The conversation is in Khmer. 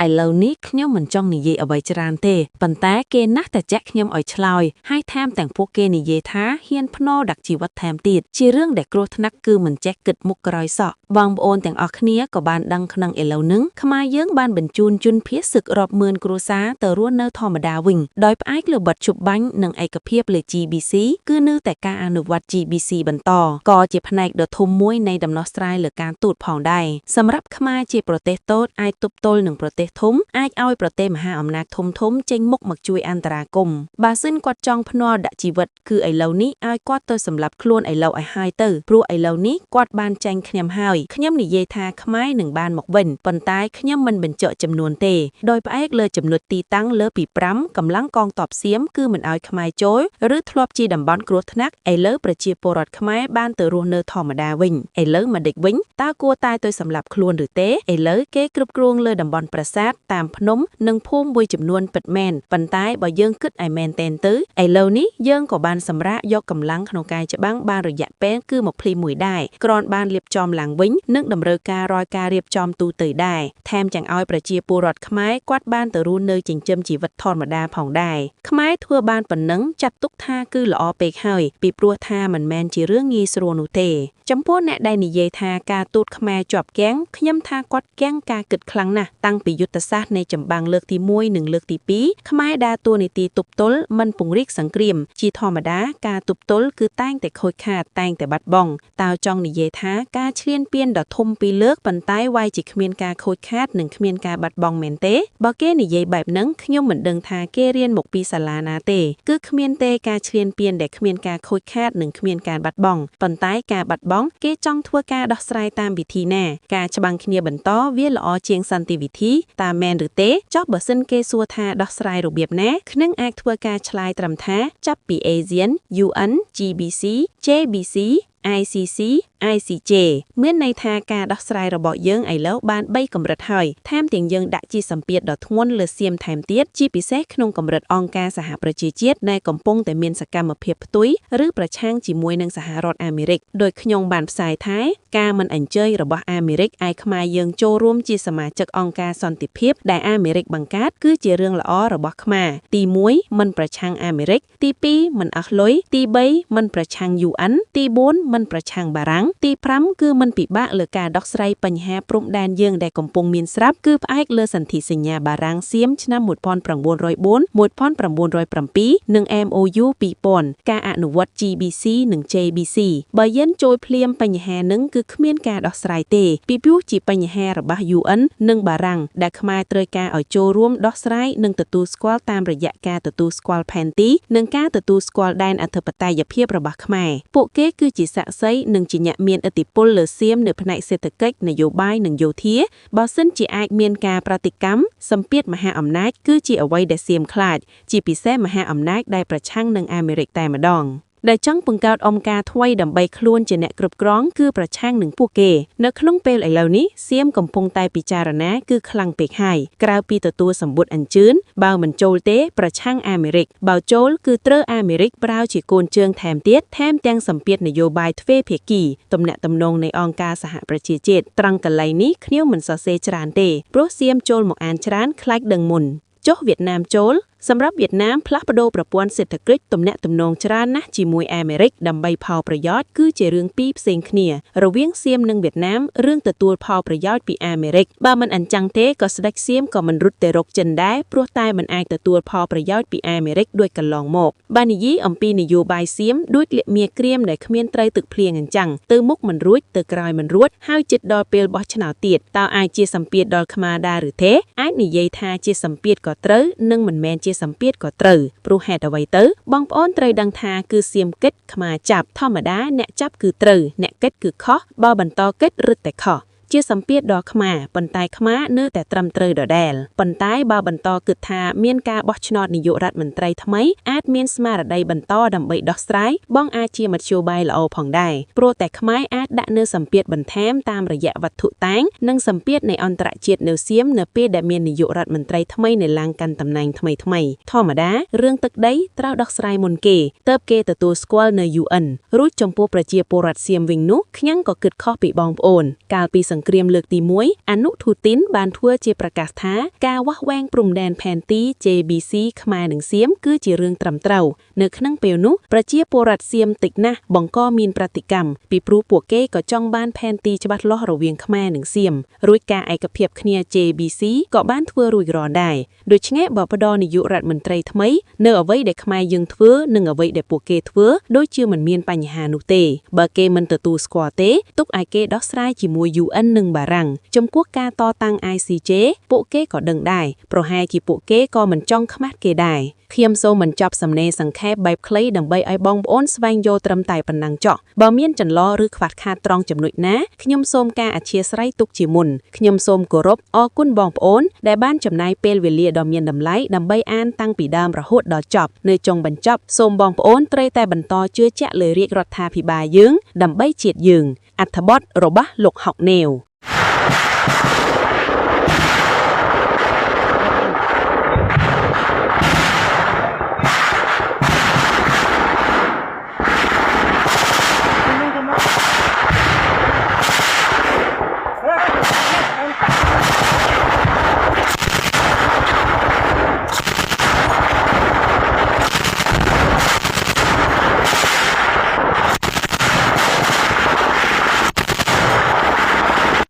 ឥឡូវនេះខ្ញុំមិនចង់និយាយអ្វីច្រើនទេប៉ុន្តែគេណាស់តែចាក់ខ្ញុំឲ្យឆ្លើយហើយថែមទាំងពួកគេនិយាយថាហ៊ានភ្នោដាក់ជីវិតថែមទៀតជារឿងដែលគ្រោះថ្នាក់គឺមិនចេះគិតមុខក្រោយសោះបងប្អូនទាំងអស់គ្នាក៏បានដឹងក្នុងឥឡូវនឹងខ្មែរយើងបានបញ្ជូនជនភៀសសឹករាប់ម៉ឺនគ្រួសារទៅរស់នៅធម្មតាវិញដោយផ្អែកលើបទជប់បាញ់និងឯកភាពលើ GBC គឺនៅតែការអនុវត្ត GBC បន្តក៏ជាផ្នែកដ៏ធំមួយនៃដំណោះស្រាយលើការទូតផងដែរសម្រាប់ខ្មែរជាប្រទេសតូចអាចទប់ទល់នឹងប្រទេសធំអាចឲ្យប្រទេសមហាអំណាចធំធំចេញមុខមកជួយអន្តរាគមន៍បើសិនគាត់ចង់ភ្នាល់ដាក់ជីវិតគឺឥឡូវនេះឲ្យគាត់ទៅសម្លាប់ខ្លួនឥឡូវឲ្យហើយទៅព្រោះឥឡូវនេះគាត់បានចាញ់ខ្ញុំហើយខ្ញុំនិយាយថាខ្មែរនឹងបានមកវិញប៉ុន្តែខ្ញុំមិនបញ្ចុះចំនួនទេដោយផ្អែកលើចំណុចទីតាំងលើពី5កម្លាំងកងទ័ពសៀមគឺមិនឲ្យខ្មែរចូលឬធ្លាប់ជាតំបន់គ្រោះថ្នាក់ឥឡូវប្រជាពលរដ្ឋខ្មែរបានទៅរស់នៅធម្មតាវិញឥឡូវមកដេចវិញតើគួរតែទៅសម្លាប់ខ្លួនឬទេឥឡូវគេគ្រប់គ្រងលើតំបន់ប្រាសាទតាមភ្នំនិងភូមិមួយចំនួនពិតមែនប៉ុន្តែបើយើងគិតឲ្យមែនទែនទៅឥឡូវនេះយើងក៏បានសម្រាកយកកម្លាំងក្នុងការច្បាំងបានរយៈពេលគឺ21ដែរគ្រាន់បានរៀបចំឡើងវិញនិងតម្រូវការរាល់ការរៀបចំទូទៅដែរថែមទាំងឲ្យប្រជាពលរដ្ឋខ្មែរគាត់បានទៅរស់នៅចិញ្ចឹមជីវិតធម្មតាផងដែរខ្មែរធ្វើបានប៉ុណ្ណឹងចាត់ទុកថាគឺល្អពេកហើយពីព្រោះថាមិនមែនជារឿងងាយស្រួលនោះទេចំពោះអ្នកដែលនិយាយថាការទូតខ្មែរជាប់គាំងខ្ញុំថាគាត់គាំងការគិតខ្លាំងណាស់តាំងពីយុទ្ធសាស្ត្រនៃចម្បាំងលើកទី1និងលើកទី2ខ្មែរដើរតួនាទីទប់ទល់មិនពង្រីកសង្គ្រាមជាធម្មតាការទប់ទល់គឺតែងតែខូចខាតតែងតែបាត់បង់តើចង់និយាយថាការឈ្លានពានដ៏ធំពីរលើកប៉ុន្តែវាយជាគ្មានការខូចខាតនិងគ្មានការបាត់បង់មែនទេបើគេនិយាយបែបហ្នឹងខ្ញុំមិនដឹងថាគេរៀនមកពីសាលាណាទេគឺគ្មានទេការឈ្លានពានដែលគ្មានការខូចខាតនិងគ្មានការបាត់បង់ប៉ុន្តែការបាត់បង់គេចង់ធ្វើការដោះស្រាយតាមវិធីណាការច្បាំងគ្នាបន្តវាល្អជាងសន្តិវិធីតាមមែនឬទេចុះបើសិនគេសួរថាដោះស្រាយរបៀបណាខ្ញុំអាចធ្វើការឆ្លើយត្រឹមថាចាប់ពី ASEAN UN GBC JBC ICC ICJ មានន័យថាការដោះស្រាយរបស់យើងឥឡូវបាន3កម្រិតហើយថែមទាំងយើងដាក់ជាសម្ពាធដ៏ធ្ងន់លើសៀមថែមទៀតជាពិសេសក្នុងកម្រិតអង្គការសហប្រជាជាតិដែលកំពុងតែមានសកម្មភាពផ្ទុយឬប្រឆាំងជាមួយនឹងសហរដ្ឋអាមេរិកដោយខ្ញុំបានផ្សាយថាការមិនអញ្ជើញរបស់អាមេរិកឲ្យខ្មែរយើងចូលរួមជាសមាជិកអង្គការសន្តិភាពដែលអាមេរិកបង្កើតគឺជារឿងល្អរបស់ខ្មែរទី1មិនប្រឆាំងអាមេរិកទី2មិនអស់លុយទី3មិនប្រឆាំង UN ទី4មិនប្រឆាំងបារាំងទី5គឺមិនពិបាកលើការដោះស្រាយបញ្ហាព្រំដែនយើងដែលកំពុងមានស្រាប់គឺផ្អែកលើសន្ធិសញ្ញាបារាំងសៀមឆ្នាំ1904 1907និង MOU 2000ការអនុវត្ត GBC និង JBC បើយើងចូលភ្លាមបញ្ហានឹងគឺគ្មានការដោះស្រាយទេពីព្រោះជាបញ្ហារបស់ UN និងបារាំងដែលខ្មែរត្រូវការឲ្យចូលរួមដោះស្រាយនិងទទួលស្គាល់តាមរយៈការទទួលស្គាល់ផែនទីនិងការទទួលស្គាល់ដែនអធិបតេយ្យភាពរបស់ខ្មែរពួកគេគឺជាសាក្សីនិងជាអ្នកមានឥទ្ធិពលលើសៀមនៅផ្នែកសេដ្ឋកិច្ចនយោបាយនិងយោធាបើសិនជាអាចមានការប្រតិកម្មសម្ពាធមហាអំណាចគឺជាអ្វីដែលសៀមខ្លាចជាពិសេសមហាអំណាចដែលប្រឆាំងនឹងអាមេរិកតែម្ដងដែលចង់បង្កើតអង្គការថ្មីដើម្បីខ្លួនជាអ្នកគ្រប់គ្រងគឺប្រឆាំងនឹងពួកគេនៅក្នុងពេលឥឡូវនេះសៀមកំពុងតែពិចារណាគឺខ្លាំងពេកហើយក្រៅពីទទួលសម្បត្តិអញ្ជើញបើមិនចូលទេប្រឆាំងអាមេរិកបើចូលគឺត្រូវអាមេរិកប្រើជាកូនជើងថែមទៀតថែមទាំងសម្ពាធនយោបាយទ្វេភាគីទំនាក់ទំនងនៃអង្គការសហប្រជាជាតិត្រង់កន្លែងនេះខ្ញុំមិនសរសេរច្រើនទេព្រោះសៀមចូលមកអានច្រើនខ្លាចដឹងមុនចុះវៀតណាមចូលសម្រាប់វៀតណាមផ្លាស់ប្ដូរប្រព័ន្ធសេដ្ឋកិច្ចទំនាក់ទំនងច្រើនណាស់ជាមួយអាមេរិកដើម្បីផលប្រយោជន៍គឺជារឿងពីរផ្សេងគ្នារវាងសៀមនិងវៀតណាមរឿងទទួលផលប្រយោជន៍ពីអាមេរិកបើមិនអញ្ចឹងទេក៏ស្ដេចសៀមក៏មិនរត់ទៅរកចិនដែរព្រោះតែមិនអាចទទួលផលប្រយោជន៍ពីអាមេរិកដោយកន្លងមកបើនិយាយអំពីនយោបាយសៀមដូចលាកមាក្រៀមដែលគ្មានត្រីទឹកភ្លៀងអញ្ចឹងទៅមុខមិនរួចទៅក្រោយមិនរួចហើយជិតដល់ពេលបោះឆ្នោតទៀតតើអាចជាសម្ពាធដល់ខ្មែរដែរឬទេអាចនិយាយថាជាសម្ពាធក៏ត្រូវនិងមិនមែនជាសម្ពាធក៏ត្រូវព្រោះហេតុអ្វីទៅបងប្អូនត្រូវដឹងថាគឺសៀមគិតខ្មែរចាប់ធម្មតាអ្នកចាប់គឺត្រូវអ្នកគិតគឺខុសបើបន្តគិតរឹតតែខុសជាសម្ពាធដល់ខ្មែរប៉ុន្តែខ្មែរនៅតែត្រឹមត្រូវដដែលប៉ុន្តែបើបន្តគិតថាមានការបោះឆ្នោតនាយករដ្ឋមន្ត្រីថ្មីអាចមានស្មារតីបន្តដើម្បីដោះស្រាយបងអាចជាមធ្យោបាយល្អផងដែរព្រោះតែខ្មែរអាចដាក់នៅសម្ពាធបន្ថែមតាមរយៈវត្ថុតាងនិងសម្ពាធនៃអន្តរជាតិនៅសៀមនៅពេលដែលមាននាយករដ្ឋមន្ត្រីថ្មីនៅឡើងកាន់តំណែងថ្មីថ្មីធម្មតារឿងទឹកដីត្រូវដោះស្រាយមុនគេទើបគេទទួលស្គាល់នៅ UN រួចចំពោះប្រជាពលរដ្ឋសៀមវិញនោះខ្ញុំក៏គិតខុសពីបងប្អូនកាលពីស ង្គ្រាមលើកទី1អនុធូទីនបានធ្វើជាប្រកាសថាការវាស់វែងព្រំដែនផែនទី JBC ខ្មែរនិងសៀមគឺជារឿងត្រឹមត្រូវនៅក្នុងពេលនោះប្រជាពលរដ្ឋសៀមតិចណាស់បង្កមានប្រតិកម្មពីព្រោះពួកគេក៏ចង់បានផែនទីច្បាស់លាស់រវាងខ្មែរនិងសៀមរួចការឯកភាពគ្នា JBC ក៏បានធ្វើរួចរាល់ដែរដូច្នេះបើផ្ដល់នាយករដ្ឋមន្ត្រីថ្មីនៅអ្វីដែលខ្មែរយើងធ្វើនិងអ្វីដែលពួកគេធ្វើដូចជាមិនមានបញ្ហានោះទេបើគេមិនទទួលស្គាល់ទេទុកឲ្យគេដោះស្រាយជាមួយ UN និងបារាំងចំពោះការតតាំង ICJ ពួកគេក៏ដឹងដែរប្រហែលជាពួកគេក៏មិនចង់ខ្មាស់គេដែរខ្ញុំសូមបញ្ចប់សំណេរសង្ខេបបែបខ្លីដើម្បីឲ្យបងប្អូនស្វែងយល់ត្រឹមតែប៉ុណ្ណឹងចុះបើមានចន្លោះឬខ្វះខាតត្រង់ចំណុចណាខ្ញុំសូមការអធ្យាស្រ័យទុកជាមុនខ្ញុំសូមគោរពអរគុណបងប្អូនដែលបានចំណាយពេលវេលាដ៏មានតម្លៃដើម្បីអានតាំងពីដើមរហូតដល់ចប់នៅចុងបញ្ចប់សូមបងប្អូនត្រូវតែបន្តជឿជាក់លើរាជរដ្ឋាភិបាលយើងដើម្បីជាតិយើងអត្ថបទរបស់លោកហុកនេវ។